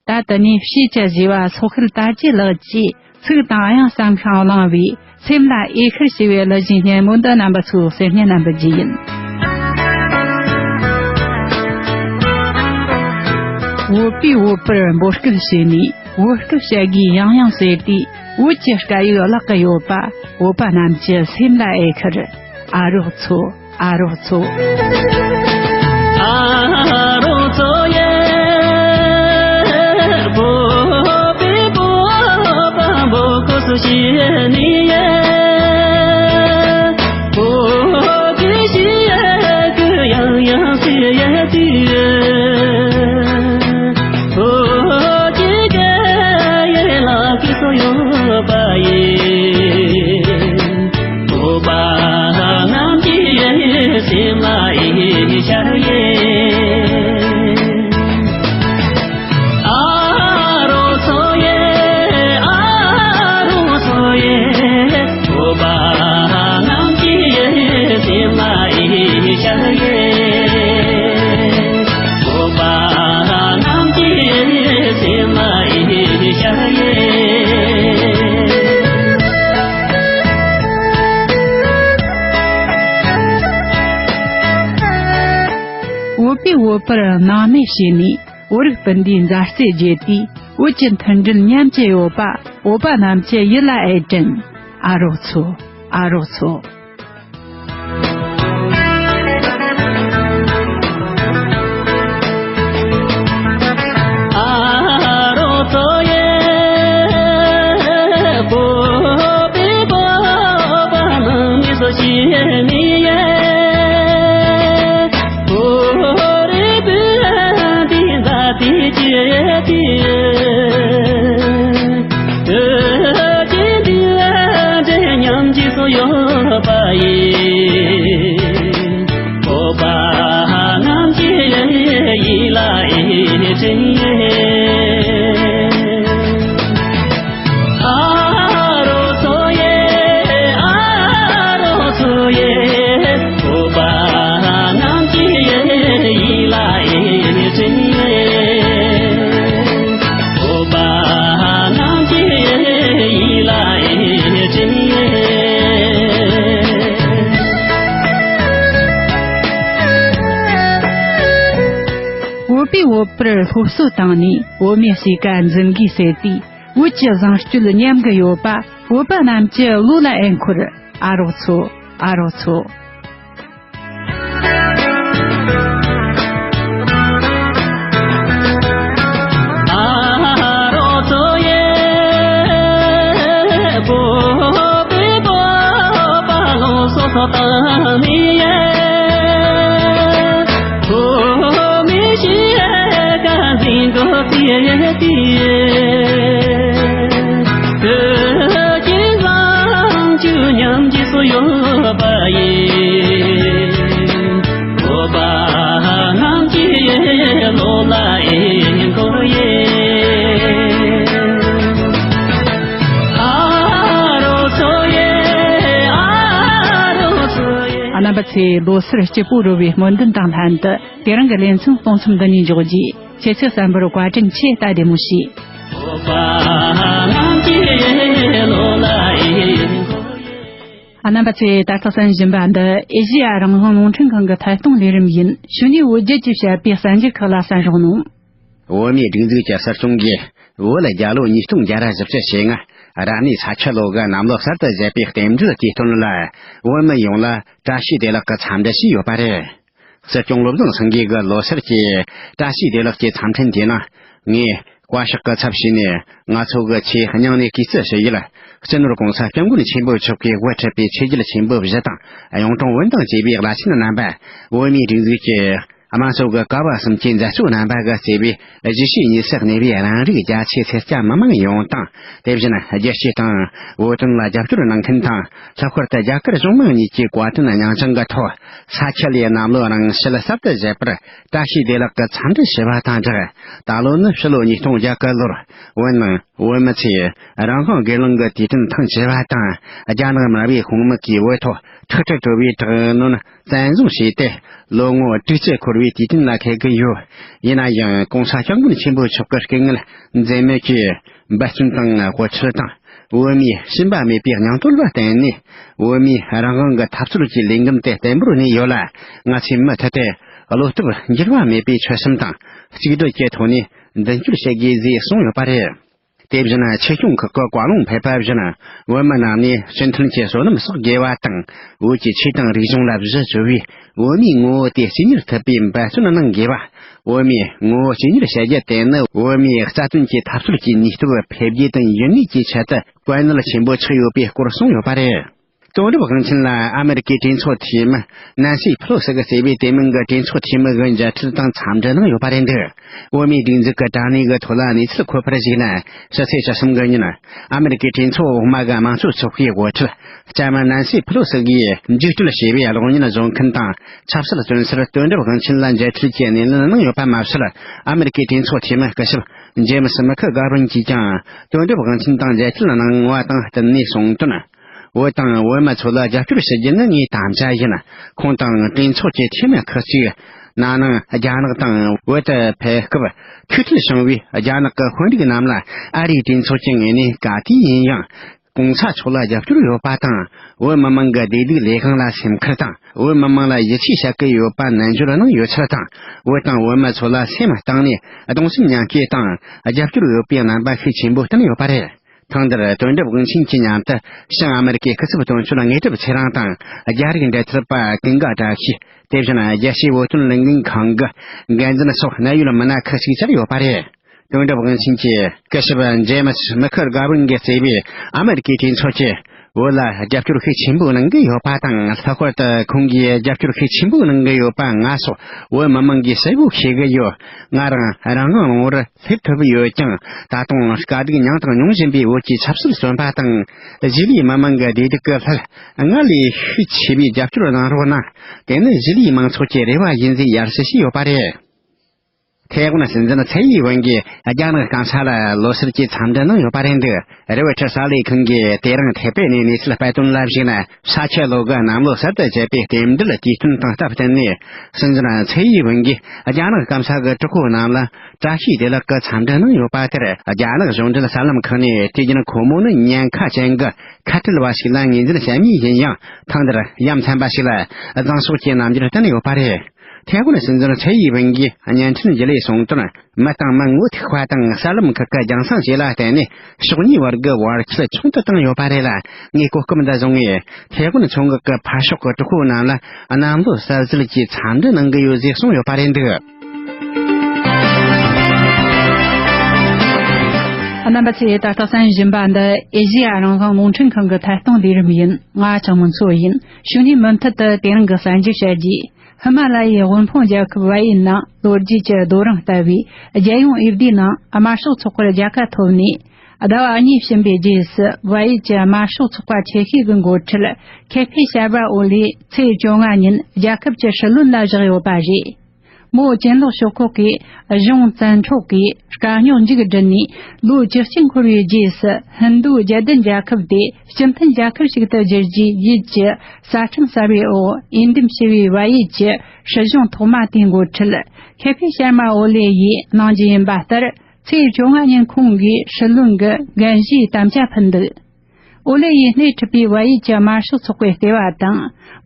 ད་དེ་ནས་ཕྱིས་ཀྱི་བཞི་བ་སོག་ཤད་དར་རྒྱས་ལགས་ཀྱིས་ཚིག་དང་དབྱངས་གཙང་ཤིང་བླངས་པའི་སེམས་ལ་འོས་ཤར་ཞེས་པའི་གླུ་གཞས་སྙན་མོ་འདི་རྣམ་པ་ཚོའི་གསན་སྙན་ལ་འབུལ་རྒྱུ་ཡིན། བོད་པས་བོད་པར་འབོད་སྐུལ་བྱས་ནས། བོད་སྐད་བཤད་རྒྱུའི་ཡང་ཡང་ཟེར་དུས། བོད་ཀྱི་སྐད་ཡིག་བརླག་གི་ཡོད་པ། བོད་པ་རྣམས་ཀྱི་སེམས་ལ་འོས་ཤར། ཨ་རོགས་ཚོ། ཨ་རོགས་ཚོ། ཨ་རོགས་ཚོ་ཡེ། བོད་ པར་སྣང་མེད་བྱས་ནས། བོད་རིགས་སྤུན་ཟླའི་མཛའ་བརྩེ་རྒྱས་ཏེ། བོད་ཀྱི་མཐུན་སྒྲིལ་ཉམས་ཀྱི་ཡོད་པ། བོད་པ་རྣམས་ཀྱི་ཡིད་ལ་འོས་དྲན། ཨ་རོགས་ཚོ། ཨ་རོགས་ཚོ། བོད་པས་བོད་པར་སློབ་གསོ་བཏང་ནས། བོད་མིའི་སྐྱེས་ཀ་འཛིན་གྱིས་ཟེར་ཏེ། བོད་ཀྱི་བཟང་སྤྱོད་ཉམས་ཀྱི་ཡོད་པ། བོད་པ་རྣམས་ཀྱི་བློ་ལ་ཨེ་འཁོར། ཨ་རོགས་ཚོ། ཨ་རོགས་ཚོ། རྣམ་པ་ཚོས་ལོ་སར་སྐྱིད་པོ་རོལ་བའི་སྨོན་འདུན་དང་ལྷན་དུ། དེ་རིང་གི་ལེ་ཚན་གཏོང་མཚམས་འདི་ནས་འཇོག་རྒྱུ། ཁྱེད་ཚོའི་གསན་པར་བཀའ་དྲིན་ཆེ། ལྟ་བདེ་མོ་བྱོས། རྣམ་པ་ཚོས་ད་ལྟ་གསན་བཞིན་པ་འདི་ཨེ་ཤེ་ཡ་རང་དབང་རླུང་འཕྲིན་ཁང་གི་ཐད་གཏོང་ལས་རིམ་ཡིན། གཞུག་ནས་བོད་རྒྱལ་གྱིས་བཤད་པའི་གསར་འགྱུར་ཁག་ལ་གསན་རོགས་གནང་། བོད་མིའི་སྒྲིག་འཛུགས་ཀྱི་སྲིད་སྐྱོང་གིས། བོད་རྒྱལ་ལོ་ཉིས་སྟོང་བརྒྱ་ར་བཞི་བཅུ་ཞེ་ལྔ་རབ་གནས་ས་ཁྱི་ལོ་གི་གནམ་ལོ་གསར་དུ་བཞད་པའི་རྟེན་འབྲེལ་གྱི་དོན་ལ། བོད་མི་ཡོངས་ལ་བཀྲ་ཤིས་བདེ་ལེགས་ཀྱི་འཚམས་འདྲི་ཞུས་ཡོད་པ་རེད། སྲིད་སྐྱོང་བློ་བཟང་སེང་གེ་གི་ལོ་སར་གྱི་བཀྲ་ཤིས་བདེ་ལེགས་ཀྱི་འཚམས་འཕྲིན་དེའི་ནང་། ངས་བཀའ་ཤག་གི་ཚབ་བྱས་ནས། ང་ཚོ་གི་ཆེས་སྙིང་ནས་གུས་བརྩི་ཞུ་ཡུལ། སྤྱི་ནོར་༸གོང་ས་༸སྐྱབས་མགོན་ཆེན་པོ་མཆོག་གིས་དབུ་ཁྲིད་པའི་ཆོས་བརྒྱུད་ཆེན་པོ་བཞི་དང་། གཡུང་དྲུང་བོན་དང་བཅས་པའི་བླ་ཆེན་རྣམ་པ། བོད་མིའི་སྒྲིག་འཛུགས་ཀྱི་དམངས་གཙོ་གི་ཀ་བ་གསུམ་གྱི་མཛད་གཙོ་རྣམ་པ་གིས་གཙོས་པའི་གཞིས་བྱེས་གཉིས་སུ་གནས་པའི་རང་རིགས་རྒྱ་ཆེ་སེར་སྐྱ་མི་མང་ཡོངས་དང་། དེ་བཞིན་རྒྱལ་གཅེས་དང་བོད་དོན་ལ་རྒྱབ་སྐྱོར་གནང་མཁན་དང་། ལྷག་པར་དུ་རྒྱ་གར་གཞུང་མང་གཉིས་ཀྱི་བཀའ་དྲིན་སྙིང་བཅངས་ཀྱི་ཐོག་ས་ཁྱི་ལོའི་གནམ་ལོ་རིང་བྱེད་གསར་དུ་བཞད་པར་བཀྲ་ཤིས་བདེ་ལེགས་ཀྱི་འཚམས་འདྲི་ཞུ་བ་དང་སྦྲགས། ད་ལོ་ནི་ཕྱི་ལོ་ཉིས་སྟོང་བརྒྱད་ཀྱི་ལོར་བོད་ནང་བོད་མི་ཚོས་རང་དབང་སྒེར་ལངས་ཀྱི་དུས་དྲན་ཐེངས་བཅུ་བ་དང་། རྒྱ་ནག་དམར་པོའི་དཔུང་དམག་གིས་བོད་ཐོག་ཁྲག་ཁྲིག་བྲོ་བའི་དྲག་གནོན་བཙན་བཟུང་བྱས་ཏེ། ལོ་ངོ་དྲུག་ཅུ་འཁོར་བའི་དུས་དྲན་ལ་འཁེལ་གྱི་ཡོད། ཡིན་ན་ཡང་༸གོང་ས་༸སྐྱབས་མགོན་ཆེན་པོ་མཆོག་གི་སྐུ་ངལ་འཛེམས་མེད་ཀྱིས་འབད་བརྩོན་དང་དབུ་ཁྲིད་དང་། བོད་མིའི་ཞུམ་པ་མེད་པའི་སྙིང་སྟོབས་ལ་བརྟེན་ནས། བོད་མིའི་རང་དབང་གི་འཐབ་རྩོད་ཀྱི་ལས་འགུལ་དེ་བརྟན་པོར་གནས་ཡོད་ལ། ང་ཚོས་མུ་མཐུད་དེ་བློ་སྟོབས་འགྱུར་བ་མེད་པའི་ཆོད་སེམས་དང་གཅིག་སྒྲིལ་གྱི་ཐོག་ནས་མདུན་སྐྱོད་བྱེད་དགོས་ཞེས་གསུངས་ཡོད་པ་རེད། དེ་བཞིན་ཆོས་སྐྱོང་ཁག་གི་བཀའ་ལུང་ཕེབས་པ་བཞིན། བོད་མི་རྣམས་ནས་སྤྱི་མཐུན་གྱི་བསོད་ནམས་གསོག་དགོས་པ་དང་། བོད་ཀྱི་ཆོས་དང་རིག་གཞུང་ལ་གཞི་བཅོལ་བའི་བོད་མིའི་ངོ་བོ་དེ་རྩིས་གཉེར་ཐུབ་པའི་འབད་བརྩོན་གནང་དགོས་པ། བོད་མིའི་ངོ་བོ་རྩིས་གཉེར་བྱ་རྒྱུ་དེ་ནི་བོད་མིའི་རྩ་དོན་གྱི་འཐབ་རྩོད་ཀྱི་ནུས་སྟོབས་འཕེལ་རྒྱས་དང་ཡུན་གནས་ཀྱི་ཆེད་དུ་གལ་གནད་ཆེན་པོ་ཆགས་ཡོད་པའི་སྐོར་གསུངས་ཡོད་པ་རེད། དོན་གྲུབ་དབང་ཆེན་ལ་ཨ་མེ་རི་ཀའི་གྲོས་ཚོགས་འཐུས་མི་ནན་སི་ཕེ་ལོ་སི་གིས་གཙོས་པའི་དེ་མིན་གྱི་གྲོས་ཚོགས་འཐུས་མི་གིས་མཇལ་འཕྲད་དང་འཚམས་འདྲི་གནང་ཡོད་པ་རེད་འདུག་བོད་མིའི་སྒྲིག་འཛུགས་ཀྱི་དྲ་གནས་ཀྱི་ཐོག་ལ་གནས་ཚུལ་འཁོད་པར་གཞིགས་ན། ཕྱི་ཚེས་བཅུ་གསུམ་གྱི་ཉིན། ཨ་མེ་རི་ཀའི་གྲོས་ཚོགས་འོག་མ་གི་དམངས་གཙོ་ཚོགས་པའི་དབུ་ཁྲིད་ལྕམ་ནན་སི་ཕེ་ལོ་སི་གིས་མཇུག་སྒྲིལ་བྱས་པའི་གློག་བརྙན་བཟོ་མཁན་དང་ཆབ་སྲིད་བཙོན་ཟུར་དོན་གྲུབ་དབང་ཆེན་ལ་མཇལ་འཕྲད་ཀྱི་སྣེ་ལེན་གནང་ཡོད་པ་མ་ཟད། ཨ་མེ་རི་ཀའི་གྲོས་ཚོགས་འཐུས་མི་སྐུ་ཞབས་ཇེམ་སི་མེ་ཁི་གྷ་བྷན་གྱིས་ཀྱང་དོན་གྲུབ་དབང་ཆེན་དང་མཇལ་འཕྲད་གནང་བ་དང་བསྟུན་ནས་གསུངས་དོན། བོད་དང་བོད་མི་ཚོ་ལ་རྒྱབ་སྐྱོར་ཞུ་རྒྱུ་ནི་ངའི་དམ་བཅའ་ཡིན། ཁོང་དང་གྲོས་ཚོགས་ཀྱི་འཐུས་མི་ཁག་ཅིག་ན་ནིང་རྒྱ་ནག་དང་བོད་དུ་ཕེབས་སྐབས། འཁོས་ཐུག་བྱུང་བའི་རྒྱ་ནག་གི་དཔོན་རིགས་རྣམས་ལ་ཨ་རིའི་གྲོས་ཚོགས་ཀྱི་ངོས་ནས་ག་དུས་ཡིན་ཡང་ གོང་ས་མཆོག་ལ་རྒྱབ་སྐྱོར་ཡོད་པ་དང་། བོད་མི་མང་གི་བདེ་སྡུག་ལས་དབང་ལ་སེམས་ཁུར་དང་། བོད་མི་མང་ལ་ཡིད་ཆེས་བྱ་གི་ཡོད་པ་ནན་བརྗོད་གནང་ཡོད་ཚུལ་དང་། བོད་དང་བོད་མི་ཚོ་ལ་སེམས་གཏིང་ནས་གདུང་སེམས་མཉམ་སྐྱེད་དང་རྒྱབ་སྐྱོར་ཡོད་པའི་རྣམ་པ་ཤུགས་ཆེན་པོ་བསྟན་ཡོད་པ་རེད། ཐེངས་འདིར་དོན་གྲུབ་དབང་ཆེན་གྱིས་མཉམ་དུ་བྱང་ཨ་མེ་རི་ཀའི་སྐུ་ཚབ་དོན་གཅོད་དངོས་གྲུབ་ཚེ་རིང་དང་། རྒྱ་རིགས་འབྲེལ་མཐུད་པ་ཀུན་དགའ་བཀྲ་ཤིས། དེ་བཞིན་རྒྱལ་སྤྱིའི་བོད་དོན་ལས་འགུལ་ཁང་གི་འགན་འཛིན་སོགས་གནད་ཡོད་མི་སྣ་ཁག་ཅིག་བཅར་ཡོད་པ་རེད། དོན་གྲུབ་དབང་ཆེན་གྱིས་སྐུ་ཞབས་ཇེ་མི་སི་མི་ཁེར་གྷ་བིན་གྱིས་གཙོས་པའི་ཨ་མེ་རི་ཀའི་གྲོས་ཚོགས་ཀྱིས་བོད་ལ་རྒྱབ་སྐྱོར་ཤུགས་ཆེན་པོ་གནང་གི་ཡོད་པ་དང་། ལྷག་པར་དུ་ཁོང་གིས་རྒྱབ་སྐྱོར་ཤུགས་ཆེན་པོ་གནང་གི་ཡོད་པ་ང་སོགས་བོད་མི་མང་གིས་གསལ་པོ་ཤེས་ཀྱི་ཡོད། ང་རང་རང་དབང་མང་བོར་སླེབས་ཐུབ་ཡོད་ཀྱང་། ད་དུང་དཀའ་སྡུག་མྱངས་དང་མྱོང་བཞིན་པའི་བོད་ཀྱི་ཆབ་སྲིད་བཙོན་པ་དང་། གཞིས་ལུས་མི་མང་གི་བདེ་སྡུག་གི་སླད་སྔར་ལས་ཤུགས་ཆེ་བའི་རྒྱབ་སྐྱོར་གནང་རོགས་གནང་། དེ་ནི་གཞིས་ལུས་མང་ཚོགས་ཀྱི་རེ་བ་ཡིན་ཟེར་ཡར་ཞུ་བྱས་ཡོད་པ་རེད། ཐའེ་ཝན་སྲིད་འཛིན་ཚའེ་ཡིན་ཝེན་གྱིས་རྒྱ་ནག་སྐམ་ས་ལ་ལོ་གསར་གྱི་འཚམས་འདྲི་གནང་ཡོད་པ་རེད་འདུག་རོའི་ཊར་གསར་ལས་ཁང་གིས་དེ་རིང་ཐེ་པེ་ནས་གནས་ཚུལ་སྤེལ་དོན་ལ་གཞིགས་ན། ས་ཁྱི་ལོ་གི་གནམ་ལོ་གསར་དུ་བཅད་པའི་རྟེན་འབྲེལ་དུས་སྟོན་དང་སྟབས་བསྟུན་ནས། སྲིད་འཛིན་ཚའེ་ཡིན་ཝེན་གྱིས་རྒྱ་ནག་སྐམ་ས་གི་གྲོགས་པོ་རྣམས་ལ་བཀྲ་ཤིས་བདེ་ལེགས་ཀྱི་འཚམས་འདྲི་གནང་ཡོད་པ་དེར། རྒྱ་ནག་གཞུང་འབྲེལ་གསར་ལམ་ཁག་ནས། དུས་རྒྱུན་ཁོ་མོ་ནི་ཉེན་ཁ་ཅན་གྱི་ཁ་བྲལ་བ་ཞིག་ལ་ངོས་འཛིན་བྱེད་མུས་ཡིན་ཡང་། ཐེངས་འདིར་ཡ་མཚན་པ་ཞིག་ལ་རྫོང་སོགས་ཀྱི་རྣམ་འགྱུར་བསྟན་ཡོད་པ་རེད། ཐའེ་ཝན་སྲིད་འཛིན་ཚའེ་ཡིན་ཝེན་གྱིས་བརྙན་འཕྲིན་བརྒྱུད་ལས་གསུངས་དོན། མི་དང་མི་ངོ་ཐུག་པ་དང་། གསར་ལམ་ཁག་གི་རྒྱང་སྲིང་བཅས་ལ་བརྟེན་ནས་ཕྱོགས་གཉིས་བར་གྱི་བར་ཁྱད་ཆུང་དུ་བཏང་ཡོད་པ་རེད་ལ། ངས་གོ་སྐབས་འདི་བཟུང་ངས་ཐའེ་ཝན་མཚོ་འགག་གི་ཕར་ཕྱོགས་ཀྱི་གྲོགས་པོ་རྣམས་ལ་གནམ་ལོ་གསར་ཚེས་ཀྱི་འཚམས་འདྲི་གནང་གི་ཡོད་ཟེར་གསུངས་ཡོད་པ་རེད་འདུག་རྣམ་པ་ཚོས་ད་ལྟ་གསན་བཞིན་པ་འདི་ཨེ་ཤེ་ཡ་རང་དབང་རླུང་འཕྲིན་ཁང་གི་ཐད་གཏོང་ལས་རིམ་ཡིན། ང་ཆང་མོ་མཚོ་ཡིན། ཕྱི་ཉིན་མུ་མཐུད་དུ་དེ་རིང་གི་གསར་འགྱུར་བཤད་རྒྱུ། ཧི་མ་ལ་ཡའི་དབུལ་ཕོངས་རྒྱལ་ཁབ་བལ་ཡུལ་ནང་ལོ་རྒྱུས་ཀྱི་རྡོ་རིང་ལྟ་བུའི་རྒྱལ་ཡོངས་འོས་བསྡུའི་ནང་དམར་ཤོག་ཚོགས་པར་རྒྱལ་ཁ་ཐོབ་ནས། ཟླ་བ་གཉིས་ཕྱིན་པའི་རྗེས་སུ་བལ་ཡུལ་གྱི་དམར་ཤོག་ཚོགས་པ་ཆེ་ཤོས་ཀྱི་འགོ་ཁྲིད་ཁེ་ཕེ་ཤར་མ་ཨོ་ལེ་ཚེས་བཅོ་ལྔ་ཉིན་རྒྱལ་ཁབ་ཀྱི་སྲིད་བློན་ལ་བཞག་ཡོད་པ་རེད། མོ་གྱེན་ལོག་ཤོག་ཁག་གི་གཞུང་བཙན་འཕྲོག་གིས་དཀའ་རྙོག་མཇུག་བསྒྲིལ་ནས་ལོ་བཅུ་གཅིག་འཁོར་བའི་རྗེས་སུ། ཧིན་རྡུ་རྒྱལ་ལྡན་རྒྱལ་ཁབ་དེ་སྤྱི་མཐུན་རྒྱལ་ཁབ་ཞིག་ཏུ་བསྒྱུར་རྒྱུའི་ཡུལ་གྱི་རྩ་ཁྲིམས་གསར་བའི་འོག་འོས་འདེམས་ཞུ་བའི་བལ་ཡུལ་གྱི་སྲིད་གཞུང་ཐོག་མ་དེའི་འགོ་ཁྲིད་ཁེ་ཕེ་ཤར་མ་ཨོ་ལེ་ཡིས་གནང་རྒྱུ་ཡིན་པ་ལྟར། ཚེས་བཅོ་ལྔ་ཉིན་ཁོང་གིས་སྲིད་བློན་གྱི་འགན་བཞེས་དམ་བཅའ་ཕུལ་འདུག་ཨོ་ལེ་ཡིས་སྣེ་ཁྲིད་པའི་བལ་ཡུལ་གྱི་དམར་ཤོག་ཚོགས་པའི་ལྟེ་བ་དང་།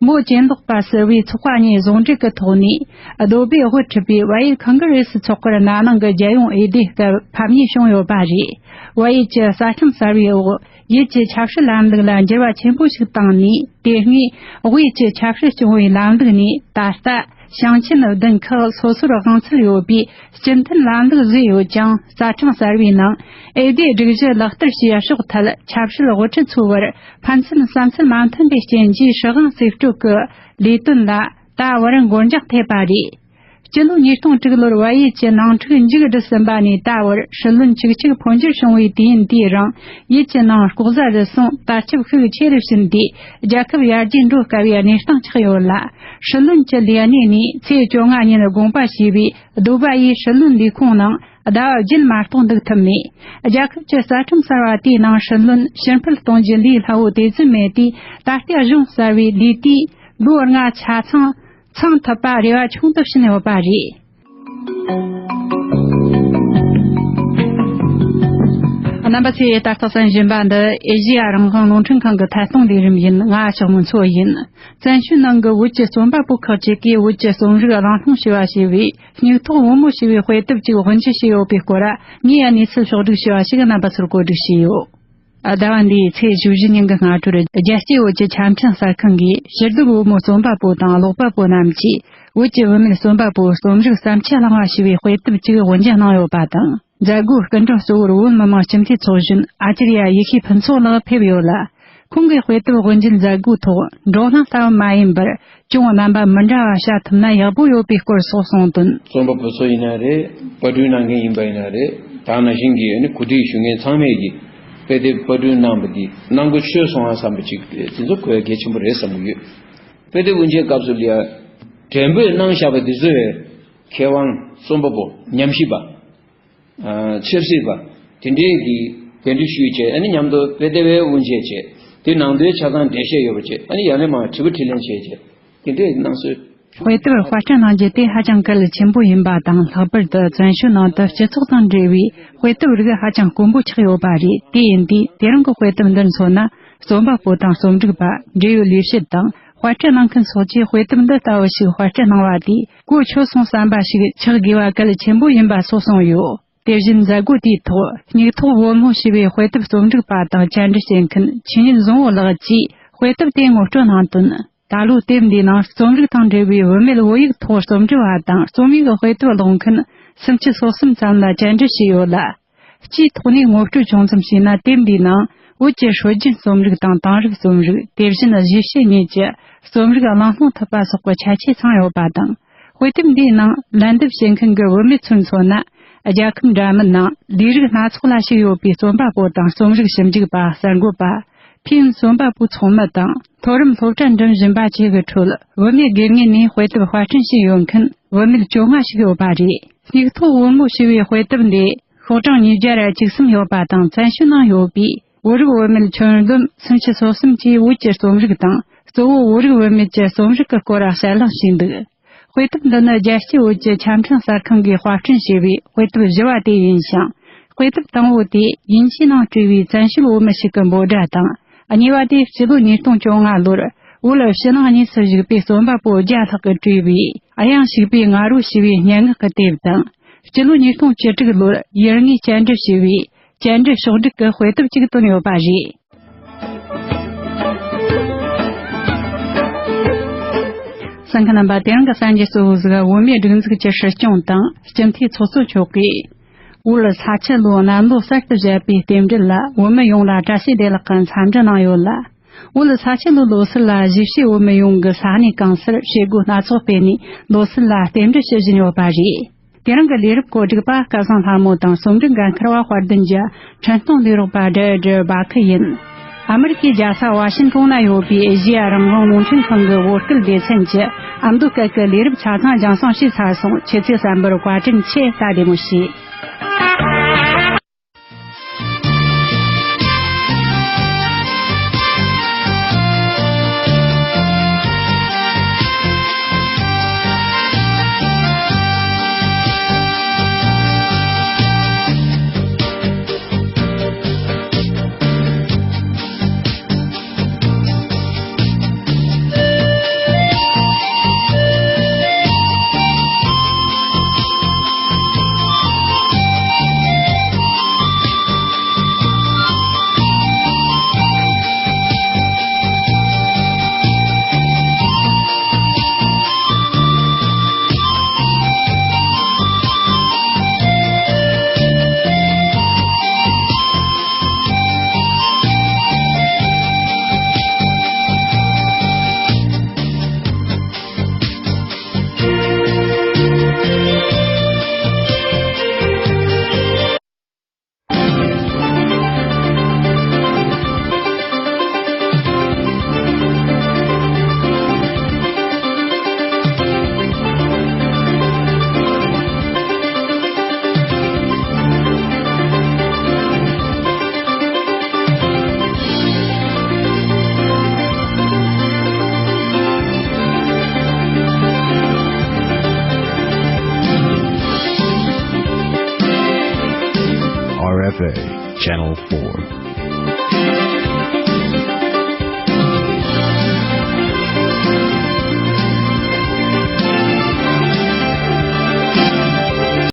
མོ་གྱེན་ལོག་པ་ཟེར་བའི་ཚོགས་པ་གཉིས་ཟུང་འབྲེལ་གྱི་ཐོག་ནས། རྡོ་སྦིས་དབུ་ཁྲིད་པའི་བལ་ཡུལ་ཁོང་གྷི་རེ་སི་ཚོགས་པར་ན་ནིང་གི་རྒྱལ་ཡོངས་འོས་བསྡུའི་སྐབས་ཕམ་ཉེས་བྱུང་ཡོད་པ་རེད། བལ་ཡུལ་གྱི་རྩ་ཁྲིམས་གསར་བའི་འོག་ཡུལ་གྱི་ཆབ་སྲིད་ལམ་ལུགས་ལ་འགྱུར་བ་ཆེན་པོ་ཞིག་བཏང་ནས། དེ་སྔའི་དབུས་ཀྱི་ཆབ་སྲིད་སྐྱོང་བའི་ལམ་ལུགས་ནས། ད་ལྟ་ཞིང་ཆེན་བདུན་ཁག་སོ་སོར་དབང་ཚད་ཡོད་པའི་སྤྱི་མཐུན་ལམ་ལུགས་བཟོས་ཡོད་ཀྱང་། རྩ་ཁྲིམས་གསར་བའི་ནང་འོས་བསྡུའི་སྒྲིག་གཞི་ལག་བསྟར་བྱེད་ཕྱོགས་ཐད་ཆབ་སྲིད་དབུ་ཁྲིད་ཚོའི་བར་ཕན་ཚུན་བསམ་ཚུལ་མ་མཐུན་པའི་རྐྱེན་གྱིས། སྲིད་དབང་རྩིས་སྤྲོད་ཀྱི་ལས་དོན་ལ་ད་བར་འགོར་འགྱངས་ཐེབས་པ་རེད། སྤྱི་ལོ་ཉིས་སྟོང་དྲུག་ལོར་བལ་ཡུལ་གྱི་ནང་འཁྲུག་མཇུག་བསྒྲིལ་ཟིན་པ་ནས་ད་བར་སྲིད་བློན་བཅུ་གཅིག་འཕོ་འགྱུར་བྱུང་བའི་དུས་ཡུན་དེའི་རིང་། ཡུལ་གྱི་ནང་ལྐོག་ཟ་རུལ་སུངས། དར་ཁྱབ་ཤུགས་ཆེ་རུ་ཕྱིན་ཏེ། རྒྱལ་ཁབ་ཡར་རྒྱས་འགྲོ་དཀའ་བའི་གནས་སྟངས་ཆགས་ཡོད་ལ། སྲིད་བློན་གྱི་ལས་གནས་ནས་ཚེས་བཅོ་ལྔ་ཉིན་དགོངས་པ་ཞུས་པའི་རྡོ་སྦིས་སྲིད་བློན་ལས་ཁུངས་ནང་ཟླ་བ་བརྒྱད་མ་གཏོགས་འདུག་ཐུབ་མེད། རྒྱལ་ཁབ་ཀྱི་རྩ་ཁྲིམས་གསར་བ་དེའི་ནང་སྲིད་བློན་ཕྱིར་འཕུད་གཏོང་རྒྱུ་ལས་སླ་བོ་དེ་ཙམ་མེད་དེ། ད་ལྟའི་གཞུང་གསར་བའི་ལས་དུས་ལོ་ལྔ་ཆ་ཚང་ཚང་ཐུབ་པ་རེ་བ་ཆུང་དུ་ཕྱིན་ཡོད་པ་རེད། རྣམ་པ་ཚོས་ད་ལྟ་གསན་བཞིན་པ་འདི་ཨེ་ཤེ་ཡ་རང་དབང་རླུང་འཕྲིན་ཁང་གི་ཐད་གཏོང་ལས་རིམ་ཡིན། ང་ལྕགས་མོ་མཚོ་ཡིན། བཙན་བྱོལ་ནང་གི་བོད་ཀྱི་རྩོམ་པ་པོ་ཁག་ཅིག་གིས་བོད་ཀྱི་རྩོམ་རིག་གླེང་སློང་བྱས་པ་ཞེས་པའི་སྙིགས་ཐོག་བུ་མོ་ཞེས་པའི་དཔེ་དེབ་ཅིག་དབུ་འབྱེད་བྱས་ཡོད་པའི་སྐོར། ངས་གནས་ཚུལ་ཕྱོགས་བསྒྲིགས་བྱས་པ་ཞིག་རྣམ་པ་ཚོར་གོ་སྒྲིག་བྱས་ཡོད། ཟླ་བ་འདིའི་ཚེས་བཅུ་བཞི་ཉིན་གྱི་སྔ་དྲོར། རྒྱལ་སྤྱིའི་བོད་ཀྱི་ཆ་འཕྲིན་གསར་ཁང་གིས་ཕྱིར་སྡོད་བུ་མོ་རྩོམ་པ་པོ་དང་ཀློག་པ་པོ་རྣམས་ཀྱིས་བོད་ཀྱི་བུད་མེད་རྩོམ་པ་པོའི་རྩོམ་རིག་བརྩམས་ཆོས་བླངས་པ་ཞེས་པའི་དཔེ་དེབ་ཅིག་དབུ་འབྱེད་གནང་ཡོད་པ་དང་། མཛད་སྒོའི་སྐུ་མགྲོན་གཙོ་བོར་བོད་མི་མང་སྤྱི་འཐུས་ཚོགས་གཞོན་ཨ་ཅར་ཡ་ཡེ་ཤེས་ཕུན་ཚོགས་ལགས་ཕེབས་ཡོད་ལ། ཁོང་གིས་དཔེ་དེབ་དབུ་འབྱེད་མཛད་སྒོའི་ཐོག་བགྲོ་གླེང་ལྟ་བུ་མ་ཡིན་པར། ཅུང་རྣམ་པ་མི་འདྲ་བ་བྱ་ཐུབ་ན་ཡག་པོ་ཡོད་པའི་སྐོར་སོགས་གསུངས་དོན། རྩོམ་པ་པོ་ཚོ་ཡིན་ན་རེད། པར་སྐྲུན་གནང་མཁན་ཡིན་པ་ཡིན་ན་རེད། ད་ནང་བཞིན་གྱི་ཨ་ནི་གོ་སྒྲིག་ཞུ་མཁན་ཚང་མས་ཀྱིས་དཔེ་དེབ་པར་སྐྲུན་གནང་པ་འདི་གནང་དགོས་ཆོད་སོང་ང་བསམ་པ་ཅིག་དེ་ཚོ་གོ་ཡ་གལ་ཆེན་པོ་རེད་བསམ་གྱི་ཡོད། དཔེ་དེབ་དབུ་འབྱེད་སྐབས་སུ་ལ་ཡ་འགྲེམས་སྤེལ་གནང་བཞག་པ་འདི་ཚོ་བས་མཁས་དབང་རྩོམ་པ་པོ་ཉམས་ཞིབ་པ། ཆབ་སྲིད་པ། དེ་འདྲའི་གི་གདན་འདྲེན་ཞུས་བྱས། ཨ་ནི་མཉམ་དུ་དཔེ་དེབ་དབུ་འབྱེད་བྱས། དེ་ནང་དོན་ཆ་ཚང་འགྲེལ་བཤད་ཡོད་པ་བྱས། ཨ་ནི་ཡང་ལས་མང་དྲི་བ་དྲིས་ལན་བྱས་བྱས། དེ་འདྲའི་གནང་སྲོལ་ དཔེ་དེབ་དཔར་སྐྲུན་གནང་རྒྱུ་དེ་ཧ་ཅང་གལ་ཆེན་པོ་ཡིན་པ་དང་། ལྷག་པར་དུ་བཙན་བྱོལ་ནང་དུ་སྤྱི་ཚོགས་དང་འབྲེལ་བའི་དཔེ་དེབ་རིགས་ཧ་ཅང་དཀོན་པོ་ཆགས་ཡོད་པ་རེད། དེ་ཡིན་དུས་དེ་རིང་གི་དཔེ་དེབ་འདིར་མཚོན་ན། རྩོམ་པ་པོ་དང་རྩོམ་སྒྲིག་པ། འབྲེལ་ཡོད་ལས་བྱེད་དང་དཔར་སྐྲུན་གནང་མཁན་སོགས་ཀྱིས་དཔེ་དེབ་འདི་ལྟ་བུ་ཞིག་དཔར་སྐྲུན་གནང་བ་དེ་གོ་ཆོད་སོང་བསམ་པ་ཞིག་ཆགས་དགོས་པ་གལ་ཆེན་པོ་ཡིན་པ་སོགས་གསུངས་ཡོད། དེ་བཞིན་མཛད་སྒོ་དེའི་ཐོག་སྙིགས་ཐོག་བུ་མོ་ཞེས་པའི་དཔེ་དེབ་རྩོམ་སྒྲིག་པ་དང་བཅར་འདྲི་བྱེད་མཁན་ཆོས་ཉིད་བཟང་བོ་ལགས་ཀྱིས་དཔེ་དེབ་དེ་ངོ་སྤྲོད་གནང་དོན། ད་ལོ་དེབ་འདིའི་ནང་རྩོམ་རིག་དང་འབྲེལ་བའི་བུད་མེད་བོད་ཡིག་ཐོག་རྩོམ་འབྲི་བ་དང་རྩོམ་ཡིག་དཔེ་དེབ་ཀློག་མཁན་སུམ་ཅུ་སོ་གསུམ་ཙམ་ལ་བཅར་འདྲི་བྱས་ཡོད་ལ། སྤྱིའི་ཐོག་ནས་ངོ་སྤྲོད་ཆུང་ཙམ་བྱས་ན། དེབ་འདིའི་ནང་བོད་ཀྱི་སྲོལ་རྒྱུན་རྩོམ་རིག་དང་དེང་རབས་རྩོམ་རིག། དེ་བཞིན་གཞིས་བྱེས་གཉིས་ཀྱི་རྩོམ་རིག་གླེང་སློང་ཐུབ་པ་སོགས་ཀྱི་ཁྱད་ཆོས་ཚང་ཡོད་པ་དང་། དཔེ་དེབ་འདིའི་ནང་ལན་འདེབས་བྱེད་མཁན་གྱི་བུད་མེད་ཚོར་མཚོན་ན། རྒྱལ་ཁབ་འདྲ་མིན་ནང་ལས་རིགས་སྣ་ཚོགས་ལ་ཞུགས་ཡོད་པའི་རྩོམ་པ་པོ་དང་རྩོམ་རིག་ཞིབ་འཇུག་པ། གསར་འགོད་པ། ཕེ་ཡིན་རྩོམ་པ་པོའི་ཚོགས་མི་དང་མཐོ་རིམ་སློབ་གྲྭ་འགྲིམ་བཞིན་པ་བཅས་ཀྱི་ཁྲོད། བུད་མེད་དགེ་རྒན་ནས་དཔེ་དེབ་དཔར་སྐྲུན་བྱས་ཡོད་མཁན་བུད་མེད་བཅོ་ལྔ་ཞིག་ཡོད་པ་རེད། སྙིགས་ཐོག་བུ་མོ་ཞེས་པའི་དཔེ་དེབ་འདི་ཤོག་གྲངས་ཉིས་བརྒྱ་ར་བཅུ་གསུམ་ཡོད་པ་དང་། བཙན་བྱོལ་ནང་ཡོད་པའི་བོད་རིགས་བུད་མེད་ཁྱོན་བསྡོམས་སུམ་ཅུ་སོ་གསུམ་གྱིས་བོད་ཀྱི་རྩོམ་རིག་དང་། གཙོ་བོ་བོད་རིགས་བུད་མེད་ཀྱི་རྩོམ་རིག་གི་སྐོར་གསལ་བསླངས་བྱས་འདུག། དཔེ་དེབ་འདི་ནི་རྒྱལ་སྤྱིའི་བོད་ཀྱི་ཆ་འཕྲིན་གསར་ཁང་གིས་དཔར་སྐྲུན་བྱས་པའི་དཔེ་དེབ་བཞི་བ་དེ་ཡིན་ཞིང་། དཔེ་དེབ་དང་པོ་དེ་དབྱིན་ཇིའི་ནང་བྲིས་པའི་བཙན་བྱོལ་བོད་མི་ཞིག་གི་འབོད་སྒྲ་དང་། གཉིས་པ་དེ་སྤྱི་ལོ་ཉིས་སྟོང་བཅོ་ལྔ་ལོར་བོད་ཕྱི་ནང་གཉིས་སུ་བཞུགས་པའི་རྩོམ་པ་པོ་བརྒྱ་ལྷག་གིས་བྲིས་པའི་གཡང་ཞིག་པའི་ང་རོ་ཞེས་པའི་སྙན་ངག་གི་དེབ་དང་། སྤྱི་ལོ་ཉིས་སྟོང་བཅུ་དྲུག་ལོར་ཡུལ་དངོས་བཅར་འདྲི་ཞེས་པའི་བཅར་འདྲི་ཕྱོགས་བསྒྲིགས་ཀྱི་དཔེ་དེབ་ཅིག་བཏོན་ཡོད་པ་རེད། གསན་མཁན་རྣམ་པ། དེ་རིང་གི་གསར་འགྱུར་གཙོ་བོ་ཟིག་བོད་མིའི་སྒྲིག་འཛུགས་ཀྱི་སྲིད་སྐྱོང་དང་སྤྱི་འཐུས་ཚོགས་གཙོ་མཆོག་གིས། བོད་ས་ཆུ་ལོའི་གནམ་ལོ་གསར་དུ་བཞད་པའི་རྟེན་འབྲེལ་ལ་བོད་མི་ཡོངས་ལ་བཀྲ་ཤིས་བདེ་ལེགས་ཀྱི་འཚམས་འདྲི་གནང་ཡོད་ལ། བོད་ས་ཆུ་ལོའི་ལོ་གསར་ལ་གཞིས་བྱེས་བོད་མི་ཡོངས་ཀྱི་ས་གནས་གང་སར་བྱེད་སྒོ་སྣ་ཚོགས་སྤེལ་ནས་ལོ་གསར་ལ་རྟེན་འབྲེལ་ཞུ་བཞིན་ཡོད་པ་རེད། དེ་རིང་གི་ལས་རིམ་གོ་སྒྲིག་པ་སྐལ་བཟང་ལྷ་མོ་དང་། རྩོམ་སྒྲིག་འགན་འཁུར་བ་དཔལ་ལྡན་གྱི་འཕྲིན་གཏོང་ལས་རོགས་པ་ཌེ་ཌེ་བྷ་ཁི་ཡིན། ཨ་མི་རི་ཀའི་རྒྱལ་ས་ཝ་ཤིང་ཏོན་ན་ཡོད་པའི་ཨེ་ཤེ་ཡ་རང་དབང་རླུང་འཕྲིན་ཁང་གི་བོད་སྐད་སྡེ་ཚན་གྱི་ཨ་མདོ་སྐད་ཀྱི་ལས་རིམ་ཆ་ཚང་རྒྱང་སྲིང་བྱས་ཚར་སོང་། ཁྱེད་ཚོས་གསན་པར་བཀའ་དྲིན་ཆེ། ད་བདེ་མོ་བྱོས། R F A, Channel four.